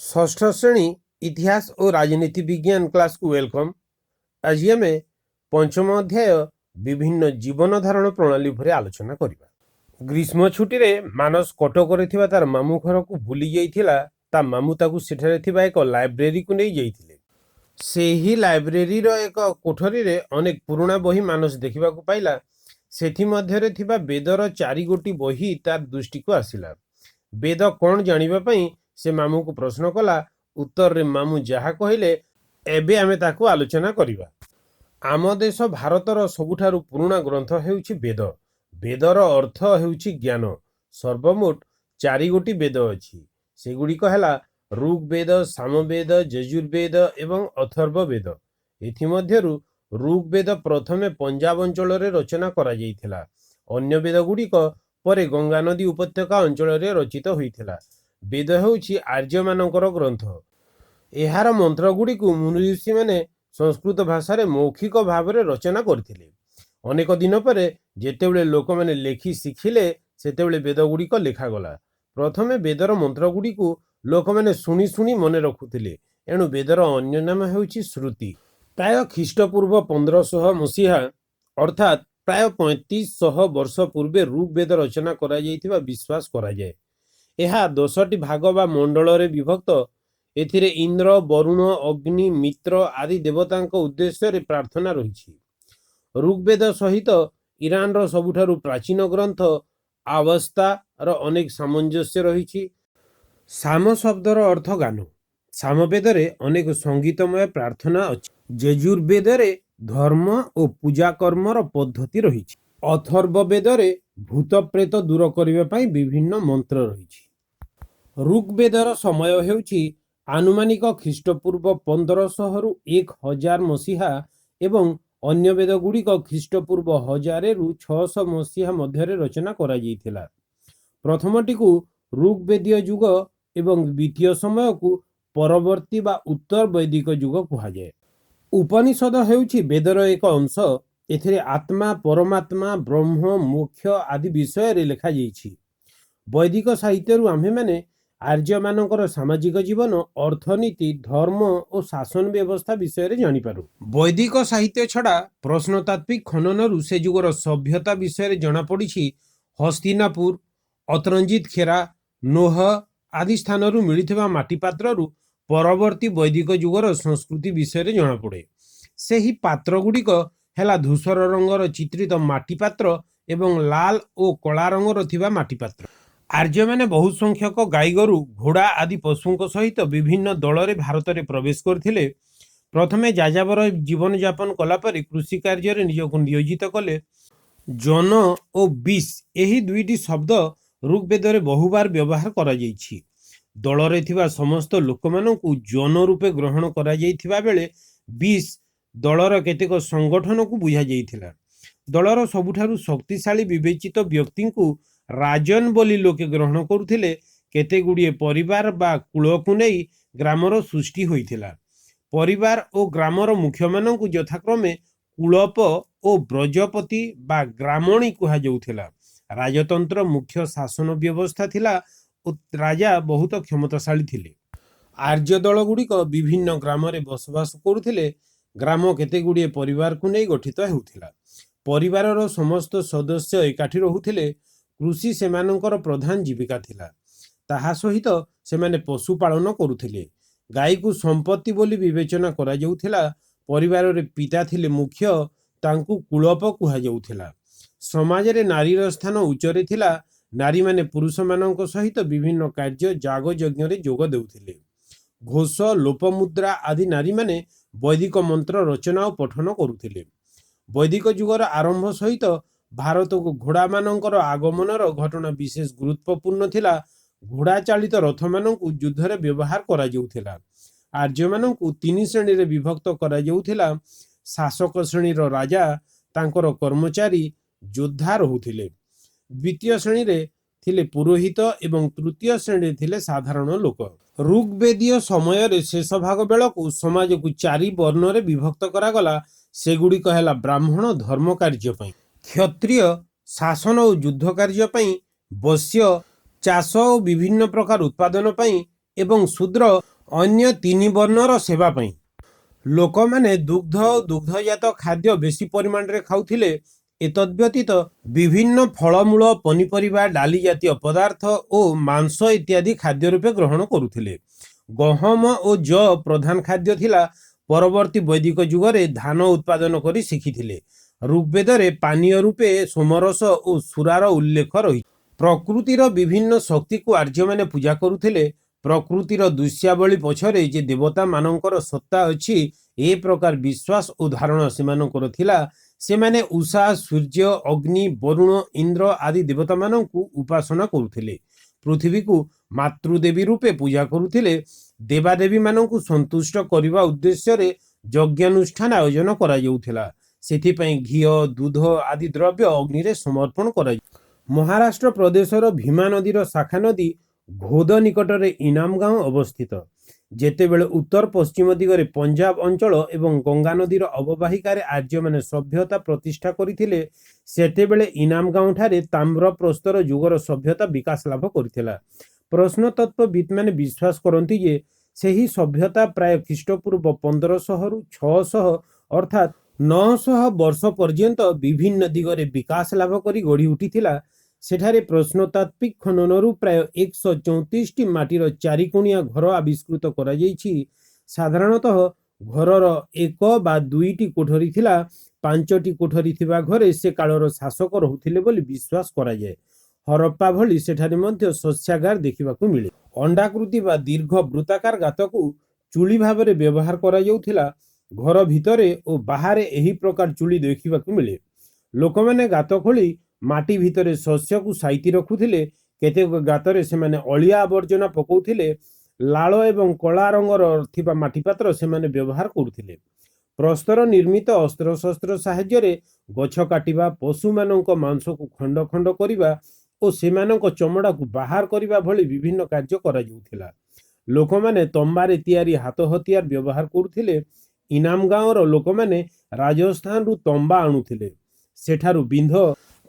ଷଷ୍ଠ ଶ୍ରେଣୀ ଇତିହାସ ଓ ରାଜନୀତି ବିଜ୍ଞାନ କ୍ଲାସକୁ welcome. ଆଜି ଆମେ ପଞ୍ଚମ ଅଧ୍ୟାୟ ବିଭିନ୍ନ ଜୀବନ ଧାରଣ ପ୍ରଣାଳୀ ଉପରେ ଆଲୋଚନା କରିବା। ଗ୍ରୀଷ୍ମ ଛୁଟିରେ ମାନସ କଟକରେ ଥିବା ତାର ମାମୁଁ ଘରକୁ ବୁଲି ଯାଇଥିଲା। ତା ମାମୁଁ ତାକୁ ସେଠାରେ ଥିବା ଏକ ଲାଇବ୍ରେରୀକୁ ନେଇ ଯାଇଥିଲେ। ସେହି ଲାଇବ୍ରେରୀର ଏକ କୋଠରୀରେ ଅନେକ ପୁରୁଣା ବହି ମାନସ ଦେଖିବାକୁ ପାଇଲା। ସେଥିମଧ୍ୟରେ ଥିବା ବେଦର ଚାରିଗୋଟି ବହି ତାର ଦୃଷ୍ଟିକୁ ଆସିଲା। ବେଦ କ'ଣ ଜାଣିବା ପାଇଁ ସେ ମାମୁଁକୁ ପ୍ରଶ୍ନ କଲା। ଉତ୍ତରରେ ମାମୁଁ ଯାହା କହିଲେ, ଏବେ ଆମେ ତାକୁ ଆଲୋଚନା କରିବା। ଆମ ଦେଶ ଭାରତର ସବୁଠାରୁ ପୁରୁଣା ଗ୍ରନ୍ଥ ହେଉଛି ବେଦ। ବେଦର ଅର୍ଥ ହେଉଛି ଜ୍ଞାନ। ସର୍ବମୋଟ ଚାରିଗୋଟି ବେଦ ଅଛି। ସେଗୁଡ଼ିକ ହେଲା ଋଗ୍ବେଦ, ସାମବେଦ, ଯଜୁର୍ବେଦ ଏବଂ ଅଥର୍ବ ବେଦ। ଏଥିମଧ୍ୟରୁ ଋଗ୍ବେଦ ପ୍ରଥମେ ପଞ୍ଜାବ ଅଞ୍ଚଳରେ ରଚନା କରାଯାଇଥିଲା। ଅନ୍ୟ ବେଦଗୁଡ଼ିକ ପରେ ଗଙ୍ଗାନଦୀ ଉପତ୍ୟକା ଅଞ୍ଚଳରେ ରଚିତ ହୋଇଥିଲା। ବେଦ ହେଉଛି ଆର୍ଯ୍ୟମାନଙ୍କର ଗ୍ରନ୍ଥ। ଏହାର ମନ୍ତ୍ରଗୁଡ଼ିକୁ ମୁନିଋଷିମାନେ ସଂସ୍କୃତ ଭାଷାରେ ମୌଖିକ ଭାବରେ ରଚନା କରିଥିଲେ। ଅନେକ ଦିନ ପରେ ଯେତେବେଳେ ଲୋକମାନେ ଲେଖି ଶିଖିଲେ, ସେତେବେଳେ ବେଦଗୁଡ଼ିକ ଲେଖାଗଲା। ପ୍ରଥମେ ବେଦର ମନ୍ତ୍ରଗୁଡ଼ିକୁ ଲୋକମାନେ ଶୁଣି ଶୁଣି ମନେ ରଖୁଥିଲେ। ଏଣୁ ବେଦର ଅନ୍ୟ ନାମ ହେଉଛି ଶ୍ରୁତି। ପ୍ରାୟ ଖ୍ରୀଷ୍ଟପୂର୍ବ 1500 ମସିହା, ଅର୍ଥାତ୍ ପ୍ରାୟ 3500 ବର୍ଷ ପୂର୍ବେ ଋଗ୍ବେଦ ରଚନା କରାଯାଇଥିବା ବିଶ୍ୱାସ କରାଯାଏ। ଏହା 10ଟି ଭାଗ ବା ମଣ୍ଡଳରେ ବିଭକ୍ତ। ଏଥିରେ ଇନ୍ଦ୍ର, ବରୁଣ, ଅଗ୍ନି, ମିତ୍ର ଆଦି ଦେବତାଙ୍କ ଉଦ୍ଦେଶ୍ୟରେ ପ୍ରାର୍ଥନା ରହିଛି। ଋଗ୍ବେଦ ସହିତ ଇରାନର ସବୁଠାରୁ ପ୍ରାଚୀନ ଗ୍ରନ୍ଥ ଆବସ୍ତାର ଅନେକ ସାମଞ୍ଜସ୍ୟ ରହିଛି। ସାମ ଶବ୍ଦର ଅର୍ଥ ଗାନ। ସାମବେଦରେ ଅନେକ ସଙ୍ଗୀତମୟ ପ୍ରାର୍ଥନା ଅଛି। ଯଜୁର୍ବେଦରେ ଧର୍ମ ଓ ପୂଜାକର୍ମର ପଦ୍ଧତି ରହିଛି। ଅଥର୍ବ ବେଦରେ ଭୂତପ୍ରେତ ଦୂର କରିବା ପାଇଁ ବିଭିନ୍ନ ମନ୍ତ୍ର ରହିଛି। ଋଗ୍ବେଦର ସମୟ ହେଉଛି ଆନୁମାନିକ ଖ୍ରୀଷ୍ଟପୂର୍ବ 1500ରୁ 1000 ମସିହା ଏବଂ ଅନ୍ୟ ବେଦଗୁଡ଼ିକ ଖ୍ରୀଷ୍ଟପୂର୍ବ 1000ରୁ 600 ମସିହା ମଧ୍ୟରେ ରଚନା କରାଯାଇଥିଲା। ପ୍ରଥମଟିକୁ ଋଗ୍ବେଦୀୟ ଯୁଗ ଏବଂ ଦ୍ୱିତୀୟ ସମୟକୁ ପରବର୍ତ୍ତୀ ବା ଉତ୍ତର ବୈଦିକ ଯୁଗ କୁହାଯାଏ। ଉପନିଷଦ ହେଉଛି ବେଦର ଏକ ଅଂଶ। ଏଥିରେ ଆତ୍ମା, ପରମାତ୍ମା, ବ୍ରହ୍ମ, ମୋକ୍ଷ ଆଦି ବିଷୟରେ ଲେଖାଯାଇଛି। ବୈଦିକ ସାହିତ୍ୟରୁ ଆମ୍ଭେମାନେ ଆର୍ଯ୍ୟମାନଙ୍କର ସାମାଜିକ ଜୀବନ, ଅର୍ଥନୀତି, ଧର୍ମ ଓ ଶାସନ ବ୍ୟବସ୍ଥା ବିଷୟରେ ଜାଣିପାରୁ। ବୈଦିକ ସାହିତ୍ୟ ଛଡ଼ା ପ୍ରତ୍ନତାତ୍ତ୍ୱିକ ଖନନରୁ ସେ ଯୁଗର ସଭ୍ୟତା ବିଷୟରେ ଜଣାପଡ଼ିଛି। ହସ୍ତିନାପୁର, ଅତରଞ୍ଜିତ ଖେରା, ନୋହ ଆଦି ସ୍ଥାନରୁ ମିଳିଥିବା ମାଟିପାତ୍ରରୁ ପରବର୍ତ୍ତୀ ବୈଦିକ ଯୁଗର ସଂସ୍କୃତି ବିଷୟରେ ଜଣାପଡ଼େ। ସେହି ପାତ୍ରଗୁଡ଼ିକ ହେଲା ଧୂସର ରଙ୍ଗର ଚିତ୍ରିତ ମାଟିପାତ୍ର ଏବଂ ଲାଲ ଓ କଳା ରଙ୍ଗର ଥିବା ମାଟିପାତ୍ର। ଆର୍ଯ୍ୟମାନେ ବହୁ ସଂଖ୍ୟକ ଗାଈଗୋରୁ, ଘୋଡ଼ା ଆଦି ପଶୁଙ୍କ ସହିତ ବିଭିନ୍ନ ଦଳରେ ଭାରତରେ ପ୍ରବେଶ କରିଥିଲେ। ପ୍ରଥମେ ଯାଯାବର ଜୀବନଯାପନ କଲାପରେ କୃଷି କାର୍ଯ୍ୟରେ ନିଜକୁ ନିୟୋଜିତ କଲେ। ଜନ ଓ ବିଶ୍ ଏହି ଦୁଇଟି ଶବ୍ଦ ଋଗ୍ବେଦରେ ବହୁବାର ବ୍ୟବହାର କରାଯାଇଛି। ଦଳରେ ଥିବା ସମସ୍ତ ଲୋକମାନଙ୍କୁ ଜନ ରୂପେ ଗ୍ରହଣ କରାଯାଇଥିବା ବେଳେ ବିଶ୍ ଦଳର କେତେକ ସଂଗଠନକୁ ବୁଝାଯାଇଥିଲା। ଦଳର ସବୁଠାରୁ ଶକ୍ତିଶାଳୀ ବିବେଚିତ ବ୍ୟକ୍ତିଙ୍କୁ ରାଜନ୍ ବୋଲି ଲୋକେ ଗ୍ରହଣ କରୁଥିଲେ। କେତେଗୁଡ଼ିଏ ପରିବାର ବା କୁଳକୁ ନେଇ ଗ୍ରାମର ସୃଷ୍ଟି ହୋଇଥିଲା। ପରିବାର ଓ ଗ୍ରାମର ମୁଖ୍ୟମାନଙ୍କୁ ଯଥାକ୍ରମେ କୁଳପ ଓ ବ୍ରଜପତି ବା ଗ୍ରାମଣୀ କୁହାଯାଉଥିଲା। ରାଜତନ୍ତ୍ର ମୁଖ୍ୟ ଶାସନ ବ୍ୟବସ୍ଥା ଥିଲା ଓ ରାଜା ବହୁତ କ୍ଷମତାଶାଳୀ ଥିଲେ। ଆର୍ଯ୍ୟ ଦଳଗୁଡ଼ିକ ବିଭିନ୍ନ ଗ୍ରାମରେ ବସବାସ କରୁଥିଲେ। ଗ୍ରାମ କେତେଗୁଡ଼ିଏ ପରିବାରକୁ ନେଇ ଗଠିତ ହେଉଥିଲା। ପରିବାରର ସମସ୍ତ ସଦସ୍ୟ ଏକାଠି ରହୁଥିଲେ। କୃଷି ସେମାନଙ୍କର ପ୍ରଧାନ ଜୀବିକା ଥିଲା। ତାହା ସହିତ ସେମାନେ ପଶୁପାଳନ କରୁଥିଲେ। ଗାଈକୁ ସମ୍ପତ୍ତି ବୋଲି ବିବେଚନା କରାଯାଉଥିଲା। ପରିବାରରେ ପିତା ଥିଲେ ମୁଖ୍ୟ, ତାଙ୍କୁ କୁଳପ କୁହାଯାଉଥିଲା। ସମାଜରେ ନାରୀର ସ୍ଥାନ ଉଚ୍ଚରେ ଥିଲା। ନାରୀମାନେ ପୁରୁଷମାନଙ୍କ ସହିତ ବିଭିନ୍ନ କାର୍ଯ୍ୟ, ଯାଗ ଯଜ୍ଞରେ ଯୋଗ ଦେଉଥିଲେ। ଘୋଷ, ଲୋପମୁଦ୍ରା ଆଦି ନାରୀମାନେ ବୈଦିକ ମନ୍ତ୍ର ରଚନା ଓ ପଠନ କରୁଥିଲେ। ବୈଦିକ ଯୁଗର ଆରମ୍ଭ ସହିତ ଭାରତକୁ ଘୋଡ଼ାମାନଙ୍କର ଆଗମନର ଘଟଣା ବିଶେଷ ଗୁରୁତ୍ୱପୂର୍ଣ୍ଣ ଥିଲା। ଘୋଡ଼ା ଚାଳିତ ରଥମାନଙ୍କୁ ଯୁଦ୍ଧରେ ବ୍ୟବହାର କରାଯାଉଥିଲା। ଆର୍ଯ୍ୟମାନଙ୍କୁ ତିନି ଶ୍ରେଣୀରେ ବିଭକ୍ତ କରାଯାଉଥିଲା। ଶାସକ ଶ୍ରେଣୀର ରାଜା, ତାଙ୍କର କର୍ମଚାରୀ, ଯୋଦ୍ଧା ରହୁଥିଲେ। ଦ୍ୱିତୀୟ ଶ୍ରେଣୀରେ ଥିଲେ ପୁରୋହିତ ଏବଂ ତୃତୀୟ ଶ୍ରେଣୀରେ ଥିଲେ ସାଧାରଣ ଲୋକ। ଋଗ୍ବେଦୀୟ ସମୟରେ ଶେଷ ଭାଗ ବେଳକୁ ସମାଜକୁ ଚାରି ବର୍ଣ୍ଣରେ ବିଭକ୍ତ କରାଗଲା। ସେଗୁଡ଼ିକ ହେଲା ବ୍ରାହ୍ମଣ ଧର୍ମ କାର୍ଯ୍ୟ ପାଇଁ, କ୍ଷତ୍ରିୟ ଶାସନ ଓ ଯୁଦ୍ଧ କାର୍ଯ୍ୟ ପାଇଁ, ବୈଶ୍ୟ ଚାଷ ଓ ବିଭିନ୍ନ ପ୍ରକାର ଉତ୍ପାଦନ ପାଇଁ ଏବଂ ଶୂଦ୍ର ଅନ୍ୟ ତିନି ବର୍ଣ୍ଣର ସେବା ପାଇଁ। ଲୋକମାନେ ଦୁଗ୍ଧ ଓ ଦୁଗ୍ଧଜାତ ଖାଦ୍ୟ ବେଶୀ ପରିମାଣରେ ଖାଉଥିଲେ। ଏତଦ୍‌ବ୍ୟତୀତ ବିଭିନ୍ନ ଫଳମୂଳ, ପନିପରିବା, ଡାଲି ଜାତୀୟ ପଦାର୍ଥ ଓ ମାଂସ ଇତ୍ୟାଦି ଖାଦ୍ୟ ରୂପେ ଗ୍ରହଣ କରୁଥିଲେ। ଗହମ ଓ ଯଅ ପ୍ରଧାନ ଖାଦ୍ୟ ଥିଲା। ପରବର୍ତ୍ତୀ ବୈଦିକ ଯୁଗରେ ଧାନ ଉତ୍ପାଦନ କରି ଶିଖିଥିଲେ। ଋଗ୍‌ବେଦରେ ପାନୀୟ ରୂପେ ସୋମରସ ଓ ସୁରାର ଉଲ୍ଲେଖ ରହିଛି। ପ୍ରକୃତିର ବିଭିନ୍ନ ଶକ୍ତିକୁ ଆର୍ଯ୍ୟମାନେ ପୂଜା କରୁଥିଲେ। ପ୍ରକୃତିର ଦୃଶ୍ୟାବଳୀ ପଛରେ ଯେ ଦେବତାମାନଙ୍କର ସତ୍ତା ଅଛି, ଏ ପ୍ରକାର ବିଶ୍ୱାସ ଓ ଧାରଣା ସେମାନଙ୍କର ଥିଲା। ସେମାନେ ଉଷା, ସୂର୍ଯ୍ୟ, ଅଗ୍ନି, ବରୁଣ, ଇନ୍ଦ୍ର ଆଦି ଦେବତାମାନଙ୍କୁ ଉପାସନା କରୁଥିଲେ। ପୃଥିବୀକୁ ମାତୃଦେବୀ ରୂପେ ପୂଜା କରୁଥିଲେ। ଦେବାଦେବୀମାନଙ୍କୁ ସନ୍ତୁଷ୍ଟ କରିବା ଉଦ୍ଦେଶ୍ୟରେ ଯଜ୍ଞାନୁଷ୍ଠାନ ଆୟୋଜନ କରାଯାଉଥିଲା। ସେଥିପାଇଁ ଘିଅ, ଦୁଧ ଆଦି ଦ୍ରବ୍ୟ ଅଗ୍ନିରେ ସମର୍ପଣ କରାଯାଉଥିଲା। ମହାରାଷ୍ଟ୍ର ପ୍ରଦେଶର ଭୀମା ନଦୀର ଶାଖାନଦୀ ଘୋଦ ନିକଟରେ ଇନାମଗାଁଓ ଅବସ୍ଥିତ। ଯେତେବେଳେ ଉତ୍ତର ପଶ୍ଚିମ ଦିଗରେ ପଞ୍ଜାବ ଅଞ୍ଚଳ ଏବଂ ଗଙ୍ଗା ନଦୀର ଅବବାହିକାରେ ଆର୍ଯ୍ୟମାନେ ସଭ୍ୟତା ପ୍ରତିଷ୍ଠା କରିଥିଲେ, ସେତେବେଳେ ଇନାମଗାଁଓଠାରେ ତାମ୍ର ପ୍ରସ୍ତର ଯୁଗର ସଭ୍ୟତା ବିକାଶ ଲାଭ କରିଥିଲା। ପ୍ରତ୍ନତତ୍ତ୍ୱବିତ୍‌ମାନେ ବିଶ୍ୱାସ କରନ୍ତି ଯେ, ସେହି ସଭ୍ୟତା ପ୍ରାୟ ଖ୍ରୀଷ୍ଟପୂର୍ବ 1500ରୁ 600 ଅର୍ଥାତ୍ 900 ବର୍ଷ ପର୍ଯ୍ୟନ୍ତ ବିଭିନ୍ନ ଦିଗରେ ବିକାଶ ଲାଭ କରି ଗଢ଼ି ଉଠିଥିଲା। ସେଠାରେ ପ୍ରତ୍ନତାତ୍ତ୍ୱିକ ଖନନରୁ ପ୍ରାୟ 134ଟି ମାଟିର ଚାରିକୋଣିଆ ଘର ଆବିଷ୍କୃତ କରାଯାଇଛି। ସାଧାରଣତଃ ଘରର ଏକ ବା ଦୁଇଟି କୋଠରି ଥିଲା। ପାଞ୍ଚଟି କୋଠରି ଥିବା ଘରେ ସେ କାଳର ଶାସକ ରହୁଥିଲେ ବୋଲି ବିଶ୍ୱାସ କରାଯାଏ। ହରପ୍ପା ଭଳି ସେଠାରେ ମଧ୍ୟ ଶସ୍ୟାଗାର ଦେଖିବାକୁ ମିଳେ। ଅଣ୍ଡାକୃତି ବା ଦୀର୍ଘ ବୃତ୍ତାକାର ଗାତକୁ ଚୁଳି ଭାବରେ ବ୍ୟବହାର କରାଯାଉଥିଲା। ଘର ଭିତରେ ଓ ବାହାରେ ଏହି ପ୍ରକାର ଚୁଳି ଦେଖିବାକୁ ମିଳେ। ଲୋକମାନେ ଗାତ ଖୋଳି ମାଟି ଭିତରେ ଶସ୍ୟକୁ ସାଇତି ରଖୁଥିଲେ। କେତେକ ଗାତରେ ସେମାନେ ଅଳିଆ ଆବର୍ଜନା ପକାଉଥିଲେ। ଲାଳ ଏବଂ କଳା ରଙ୍ଗର ଥିବା ମାଟିପାତ୍ର ସେମାନେ ବ୍ୟବହାର କରୁଥିଲେ। ପ୍ରସ୍ତର ନିର୍ମିତ ଅସ୍ତ୍ରଶସ୍ତ୍ର ସାହାଯ୍ୟରେ ଗଛ କାଟିବା, ପଶୁମାନଙ୍କ ମାଂସକୁ ଖଣ୍ଡ ଖଣ୍ଡ କରିବା ଓ ସେମାନଙ୍କ ଚମଡ଼ାକୁ ବାହାର କରିବା ଭଳି ବିଭିନ୍ନ କାର୍ଯ୍ୟ କରାଯାଉଥିଲା। ଲୋକମାନେ ତମ୍ବାରେ ତିଆରି ହାତ ହତିଆର ବ୍ୟବହାର କରୁଥିଲେ। ଇନାମଗାଁଓର ଲୋକମାନେ ରାଜସ୍ଥାନରୁ ତମ୍ବା ଆଣୁଥିଲେ। ସେଠାରୁ ବିନ୍ଧ,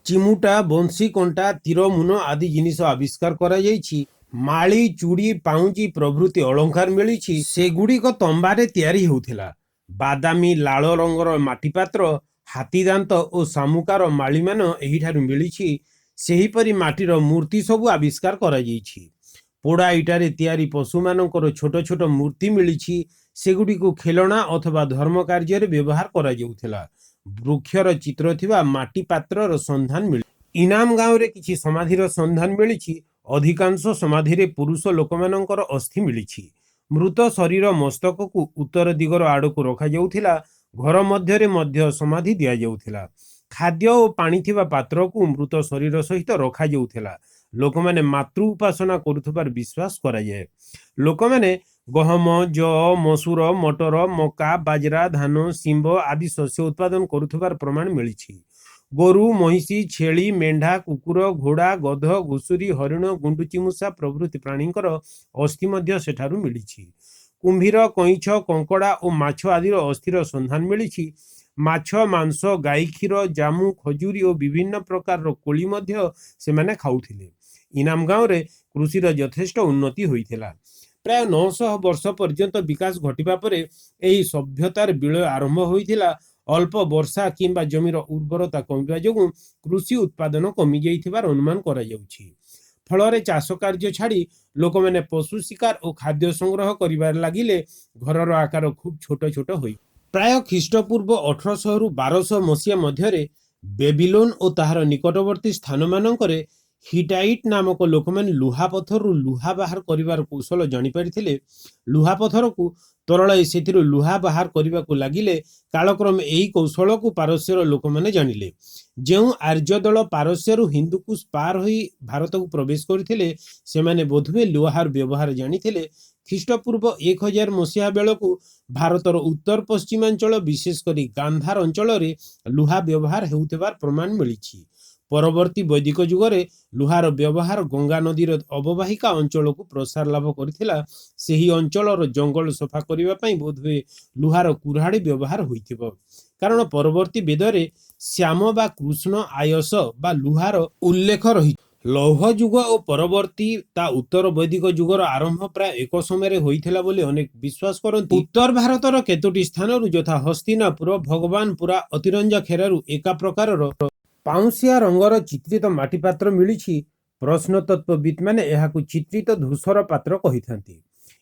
ଚିମୁଟା, ବଂଶୀ କଣ୍ଟା, ତୀର ମୁନ ଆଦି ଜିନିଷ ଆବିଷ୍କାର କରାଯାଇଛି। ମାଳି, ଚୁଡ଼ି, ପାଉଁଜି ପ୍ରଭୃତି ଅଳଙ୍କାର ମିଳିଛି। ସେଗୁଡ଼ିକ ତମ୍ବାରେ ତିଆରି ହେଉଥିଲା। ବାଦାମୀ ଲାଳ ରଙ୍ଗର ମାଟିପାତ୍ର, ହାତୀଦାନ୍ତ ଓ ଶାମୁକାର ମାଳିମାନ ଏହିଠାରୁ ମିଳିଛି। ସେହିପରି ମାଟିର ମୂର୍ତ୍ତି ସବୁ ଆବିଷ୍କାର କରାଯାଇଛି। ପୋଡ଼ା ଇଟାରେ ତିଆରି ପଶୁମାନଙ୍କର ଛୋଟ ଛୋଟ ମୂର୍ତ୍ତି ମିଳିଛି। ସେଗୁଡ଼ିକୁ ଖେଳଣା ଅଥବା ଧର୍ମ କାର୍ଯ୍ୟରେ ବ୍ୟବହାର କରାଯାଉଥିଲା। ବୃକ୍ଷର ଚିତ୍ର ଥିବା ମାଟିପାତ୍ରର ସନ୍ଧାନ ମିଳିଛି। ଇନାମଗାଁଓରେ କିଛି ସମାଧିର ସନ୍ଧାନ ମିଳିଛି। ଅଧିକାଂଶ ସମାଧିରେ ପୁରୁଷ ଲୋକମାନଙ୍କର ଅସ୍ଥି ମିଳିଛି। ମୃତ ଶରୀର ମସ୍ତକକୁ ଉତ୍ତର ଦିଗର ଆଡ଼କୁ ରଖାଯାଉଥିଲା। ଘର ମଧ୍ୟରେ ମଧ୍ୟ ସମାଧି ଦିଆଯାଉଥିଲା। ଖାଦ୍ୟ ଓ ପାଣି ଥିବା ପାତ୍ରକୁ ମୃତ ଶରୀର ସହିତ ରଖାଯାଉଥିଲା। ଲୋକମାନେ ମାତୃ ଉପାସନା କରୁଥିବାର ବିଶ୍ୱାସ କରାଯାଏ। ଲୋକମାନେ ଗହମ, ଯଅ, ମସୁର, ମଟର, ମକା, ବାଜରା, ଧାନ, ଶିମ୍ବ ଆଦି ଶସ୍ୟ ଉତ୍ପାଦନ କରୁଥିବାର ପ୍ରମାଣ ମିଳିଛି। ଗୋରୁ, ମଇଁଷି, ଛେଳି, ମେଣ୍ଢା, କୁକୁର, ଘୋଡ଼ା, ଗଧ, ଘୁଷୁରି, ହରିଣ, ଗୁଣ୍ଡୁଚିମୂଷା ପ୍ରଭୃତି ପ୍ରାଣୀଙ୍କର ଅସ୍ଥି ମଧ୍ୟ ସେଠାରୁ ମିଳିଛି। କୁମ୍ଭୀର, କଇଁଛ, କଙ୍କଡ଼ା ଓ ମାଛ ଆଦିର ଅସ୍ଥିର ସନ୍ଧାନ ମିଳିଛି। ମାଛ ମାଂସ, ଗାଈ କ୍ଷୀର, ଜାମୁ, ଖଜୁରୀ ଓ ବିଭିନ୍ନ ପ୍ରକାରର କୋଳି ମଧ୍ୟ ସେମାନେ ଖାଉଥିଲେ। ଇନାମଗାଁଓରେ କୃଷିର ଯଥେଷ୍ଟ ଉନ୍ନତି ହୋଇଥିଲା। ପ୍ରାୟ 900 ବର୍ଷ ପର୍ଯ୍ୟନ୍ତ ବିକାଶ ଘଟିବା ପରେ ଏହି ସଭ୍ୟତାର ବିଳୟ ଆରମ୍ଭ ହୋଇଥିଲା। ଅଳ୍ପ ବର୍ଷା କିମ୍ବା ଜମିର ଉର୍ବରତା କମିବା ଯୋଗୁଁ କୃଷି ଉତ୍ପାଦନ କମିଯାଇଥିବାର ଅନୁମାନ କରାଯାଉଛି। ଫଳରେ ଚାଷ କାର୍ଯ୍ୟ ଛାଡ଼ି ଲୋକମାନେ ପଶୁ ଶିକାର ଓ ଖାଦ୍ୟ ସଂଗ୍ରହ କରିବାରେ ଲାଗିଲେ। ଘରର ଆକାର ଖୁବ୍ ଛୋଟ ଛୋଟ ହୋଇ ପ୍ରାୟ ଖ୍ରୀଷ୍ଟପୂର୍ବ 1800ରୁ 1200 ମସିହା ମଧ୍ୟରେ ବେବିଲୋନ୍ ଓ ତାହାର ନିକଟବର୍ତ୍ତୀ ସ୍ଥାନମାନଙ୍କରେ ହିଟାଇଟ୍ ନାମକ ଲୋକମାନେ ଲୁହାପଥରରୁ ଲୁହା ବାହାର କରିବାର କୌଶଳ ଜାଣିପାରିଥିଲେ। ଲୁହାପଥରକୁ ତରଳାଇ ସେଥିରୁ ଲୁହା ବାହାର କରିବାକୁ ଲାଗିଲେ। କାଳକ୍ରମେ ଏହି କୌଶଳକୁ ପାରସ୍ୟର ଲୋକମାନେ ଜାଣିଲେ। ଯେଉଁ ଆର୍ଯ୍ୟ ଦଳ ପାରସ୍ୟରୁ ହିନ୍ଦୁକୁଶ ପାର ହୋଇ ଭାରତକୁ ପ୍ରବେଶ କରିଥିଲେ, ସେମାନେ ବୋଧହୁଏ ଲୁହାର ବ୍ୟବହାର ଜାଣିଥିଲେ। ଖ୍ରୀଷ୍ଟପୂର୍ବ 1000 ମସିହା ବେଳକୁ ଭାରତର ଉତ୍ତର ପଶ୍ଚିମାଞ୍ଚଳ, ବିଶେଷ କରି ଗାନ୍ଧାର ଅଞ୍ଚଳରେ ଲୁହା ବ୍ୟବହାର ହେଉଥିବାର ପ୍ରମାଣ ମିଳିଛି। ପରବର୍ତ୍ତୀ ବୈଦିକ ଯୁଗରେ ଲୁହାର ବ୍ୟବହାର ଗଙ୍ଗା ନଦୀର ଅବବାହିକା ଅଞ୍ଚଳକୁ ପ୍ରସାର ଲାଭ କରିଥିଲା। ସେହି ଅଞ୍ଚଳର ଜଙ୍ଗଲ ସଫା କରିବା ପାଇଁ ବୋଧହୁଏ ଲୁହାର କୁରାଢ଼ୀ ବ୍ୟବହାର ହୋଇଥିବ, କାରଣ ପରବର୍ତ୍ତୀ ବେଦରେ ଶ୍ୟାମ ବା କୃଷ୍ଣ ଆୟସ ବା ଲୁହାର ଉଲ୍ଲେଖ ରହିଛି। ଲୌହ ଯୁଗ ଓ ପରବର୍ତ୍ତୀ ତା ଉତ୍ତର ବୈଦିକ ଯୁଗର ଆରମ୍ଭ ପ୍ରାୟ ଏକ ସମୟରେ ହୋଇଥିଲା ବୋଲି ଅନେକ ବିଶ୍ୱାସ କରନ୍ତି। ଉତ୍ତର ଭାରତର କେତୋଟି ସ୍ଥାନରୁ, ଯଥା ହସ୍ତିନାପୁର, ଭଗବାନପୁରା, ଅତିରଞ୍ଜାଖେରାରୁ ଏକା ପ୍ରକାରର ପାଉଁଶିଆ ରଙ୍ଗର ଚିତ୍ରିତ ମାଟିପାତ୍ର ମିଳିଛି। ପ୍ରତ୍ନତତ୍ତ୍ୱବିତ୍‌ମାନେ ଏହାକୁ ଚିତ୍ରିତ ଧୂସର ପାତ୍ର କହିଥାନ୍ତି।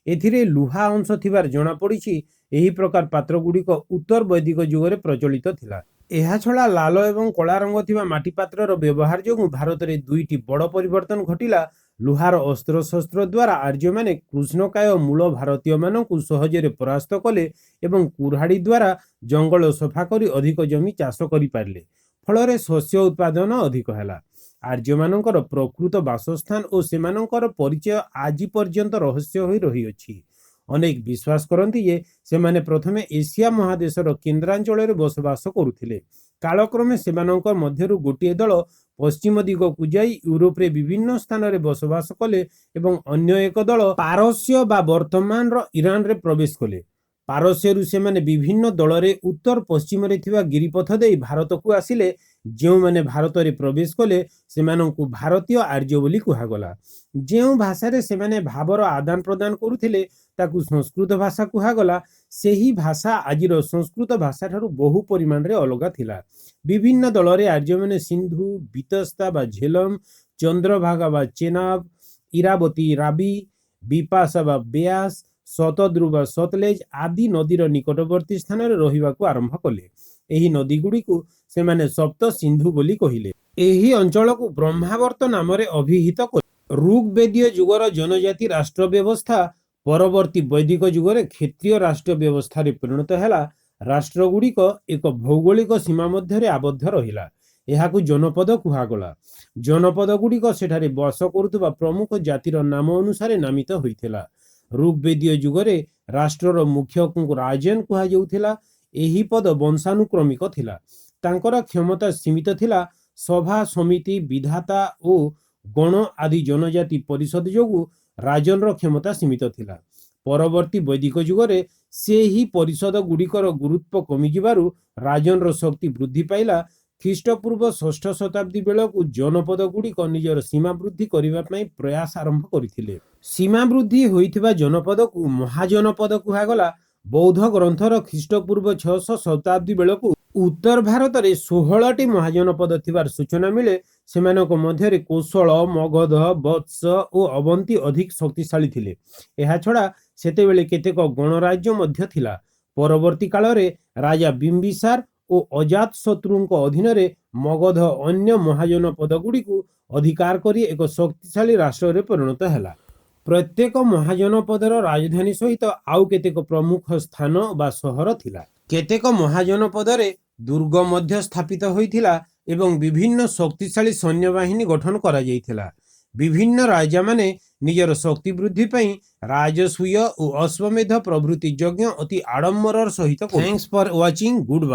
ଏଥିରେ ଲୁହା ଅଂଶ ଥିବାର ଜଣାପଡ଼ିଛି। ଏହି ପ୍ରକାର ପାତ୍ରଗୁଡ଼ିକ ଉତ୍ତର ବୈଦିକ ଯୁଗରେ ପ୍ରଚଳିତ ଥିଲା। ଏହାଛଡ଼ା ଲାଲ ଏବଂ କଳା ରଙ୍ଗ ଥିବା ମାଟିପାତ୍ରର ବ୍ୟବହାର ଯୋଗୁଁ ଭାରତରେ ଦୁଇଟି ବଡ଼ ପରିବର୍ତ୍ତନ ଘଟିଲା। ଲୁହାର ଅସ୍ତ୍ରଶସ୍ତ୍ର ଦ୍ୱାରା ଆର୍ଯ୍ୟମାନେ କୃଷ୍ଣକାୟ ମୂଳ ଭାରତୀୟମାନଙ୍କୁ ସହଜରେ ପରାସ୍ତ କଲେ ଏବଂ କୁରାଢ଼ୀ ଦ୍ୱାରା ଜଙ୍ଗଲ ସଫା କରି ଅଧିକ ଜମି ଚାଷ କରିପାରିଲେ। ଫଳରେ ଶସ୍ୟ ଉତ୍ପାଦନ ଅଧିକ ହେଲା। ଆର୍ଯ୍ୟମାନଙ୍କର ପ୍ରକୃତ ବାସସ୍ଥାନ ଓ ସେମାନଙ୍କର ପରିଚୟ ଆଜି ପର୍ଯ୍ୟନ୍ତ ରହସ୍ୟ ହୋଇ ରହିଅଛି। ଅନେକ ବିଶ୍ୱାସ କରନ୍ତି ଯେ ସେମାନେ ପ୍ରଥମେ ଏସିଆ ମହାଦେଶର କେନ୍ଦ୍ରାଞ୍ଚଳରେ ବସବାସ କରୁଥିଲେ। କାଳକ୍ରମେ ସେମାନଙ୍କ ମଧ୍ୟରୁ ଗୋଟିଏ ଦଳ ପଶ୍ଚିମ ଦିଗକୁ ଯାଇ ୟୁରୋପରେ ବିଭିନ୍ନ ସ୍ଥାନରେ ବସବାସ କଲେ ଏବଂ ଅନ୍ୟ ଏକ ଦଳ ପାରସ୍ୟ ବା ବର୍ତ୍ତମାନର ଇରାନରେ ପ୍ରବେଶ କଲେ। ପାରସ୍ୟରୁ ସେମାନେ ବିଭିନ୍ନ ଦଳରେ ଉତ୍ତର ପଶ୍ଚିମରେ ଥିବା ଗିରିପଥ ଦେଇ ଭାରତକୁ ଆସିଲେ। ଯେଉଁମାନେ ଭାରତରେ ପ୍ରବେଶ କଲେ, ସେମାନଙ୍କୁ ଭାରତୀୟ ଆର୍ଯ୍ୟ ବୋଲି କୁହାଗଲା। ଯେଉଁ ଭାଷାରେ ସେମାନେ ଭାବର ଆଦାନ ପ୍ରଦାନ କରୁଥିଲେ, ତାକୁ ସଂସ୍କୃତ ଭାଷା କୁହାଗଲା। ସେହି ଭାଷା ଆଜିର ସଂସ୍କୃତ ଭାଷାଠାରୁ ବହୁ ପରିମାଣରେ ଅଲଗା ଥିଲା। ବିଭିନ୍ନ ଦଳରେ ଆର୍ଯ୍ୟମାନେ ସିନ୍ଧୁ, ବିତସ୍ତା ବା ଝେଲମ, ଚନ୍ଦ୍ରଭାଗା ବା ଚେନାବ, ଇରାବତୀ ରାବି, ବିପାସା ବା ବେଆସ, ଶତଦ୍ରୁ ବା ସତଲେଜ ଆଦି ନଦୀର ନିକଟବର୍ତ୍ତୀ ସ୍ଥାନରେ ରହିବାକୁ ଆରମ୍ଭ କଲେ। ଏହି ନଦୀଗୁଡ଼ିକୁ ସେମାନେ ସପ୍ତ ସିନ୍ଧୁ ବୋଲି କହିଲେ। ଏହି ଅଞ୍ଚଳକୁ ବ୍ରହ୍ମାବର୍ତ୍ତ ନାମରେ ଅଭିହିତ କଲେ। ଋଗ୍‌ବେଦୀୟ ଯୁଗର ଜନଜାତି ରାଷ୍ଟ୍ର ବ୍ୟବସ୍ଥା ପରବର୍ତ୍ତୀ ବୈଦିକ ଯୁଗରେ କ୍ଷତ୍ରିୟ ରାଷ୍ଟ୍ର ବ୍ୟବସ୍ଥାରେ ପରିଣତ ହେଲା। ରାଷ୍ଟ୍ରଗୁଡ଼ିକ ଏକ ଭୌଗୋଳିକ ସୀମା ମଧ୍ୟରେ ଆବଦ୍ଧ ରହିଲା। ଏହାକୁ ଜନପଦ କୁହାଗଲା। ଜନପଦଗୁଡ଼ିକ ସେଠାରେ ବାସ କରୁଥିବା ପ୍ରମୁଖ ଜାତିର ନାମ ଅନୁସାରେ ନାମିତ ହୋଇଥିଲା। ଋଗ୍‌ବେଦୀୟ ଯୁଗରେ ରାଷ୍ଟ୍ରର ମୁଖ୍ୟଙ୍କୁ ରାଜନ୍ କୁହାଯାଉଥିଲା। ଏହି ପଦ ବଂଶାନୁକ୍ରମିକ ଥିଲା। ତାଙ୍କର କ୍ଷମତା ସୀମିତ ଥିଲା। ସଭା, ସମିତି, ବିଧାତା ଓ ଗଣ ଆଦି ଜନଜାତି ପରିଷଦ ଯୋଗୁଁ ରାଜନ୍‌ର କ୍ଷମତା ସୀମିତ ଥିଲା। ପରବର୍ତ୍ତୀ ବୈଦିକ ଯୁଗରେ ସେହି ପରିଷଦଗୁଡ଼ିକର ଗୁରୁତ୍ୱ କମିଯିବାରୁ ରାଜନ୍‌ର ଶକ୍ତି ବୃଦ୍ଧି ପାଇଲା। ଖ୍ରୀଷ୍ଟପୂର୍ବ ଷଷ୍ଠ ଶତାବ୍ଦୀ ବେଳକୁ ଜନପଦଗୁଡ଼ିକ ନିଜର ସୀମା ବୃଦ୍ଧି କରିବା ପାଇଁ ପ୍ରୟାସ ଆରମ୍ଭ କରିଥିଲେ। ସୀମା ବୃଦ୍ଧି ହୋଇଥିବା ଜନପଦକୁ ମହାଜନପଦ କୁହାଗଲା। ବୌଦ୍ଧ ଗ୍ରନ୍ଥର ଖ୍ରୀଷ୍ଟପୂର୍ବ 6ଶ ଶତାବ୍ଦୀ ବେଳକୁ ଉତ୍ତର ଭାରତରେ 16ଟି ମହାଜନପଦ ଥିବାର ସୂଚନା ମିଳେ। ସେମାନଙ୍କ ମଧ୍ୟରେ କୋଶଳ, ମଗଧ, ବତ୍ସ ଓ ଅବନ୍ତୀ ଅଧିକ ଶକ୍ତିଶାଳୀ ଥିଲେ। ଏହାଛଡ଼ା ସେତେବେଳେ କେତେକ ଗଣରାଜ୍ୟ ମଧ୍ୟ ଥିଲା। ପରବର୍ତ୍ତୀ କାଳରେ ରାଜା ବିମ୍ବିସାର ଓ ଅଜାତଶତ୍ରୁଙ୍କ ଅଧୀନରେ ମଗଧ ଅନ୍ୟ ମହାଜନପଦଗୁଡ଼ିକୁ ଅଧିକାର କରି ଏକ ଶକ୍ତିଶାଳୀ ରାଷ୍ଟ୍ରରେ ପରିଣତ ହେଲା। ପ୍ରତ୍ୟେକ ମହାଜନପଦର ରାଜଧାନୀ ସହିତ ଆଉ କେତେକ ପ୍ରମୁଖ ସ୍ଥାନ ବା ସହର ଥିଲା। କେତେକ ମହାଜନପଦରେ ଦୁର୍ଗ ମଧ୍ୟ ସ୍ଥାପିତ ହୋଇଥିଲା ଏବଂ ବିଭିନ୍ନ ଶକ୍ତିଶାଳୀ ସୈନ୍ୟବାହିନୀ ଗଠନ କରାଯାଇଥିଲା। ବିଭିନ୍ନ ରାଜାମାନେ ନିଜର ଶକ୍ତି ବୃଦ୍ଧି ପାଇଁ ରାଜସୂୟ ଓ ଅଶ୍ୱମେଧ ପ୍ରଭୃତି ଯଜ୍ଞ ଅତି ଆଡ଼ମ୍ବରର ସହିତ। Thanks for watching. Good bye.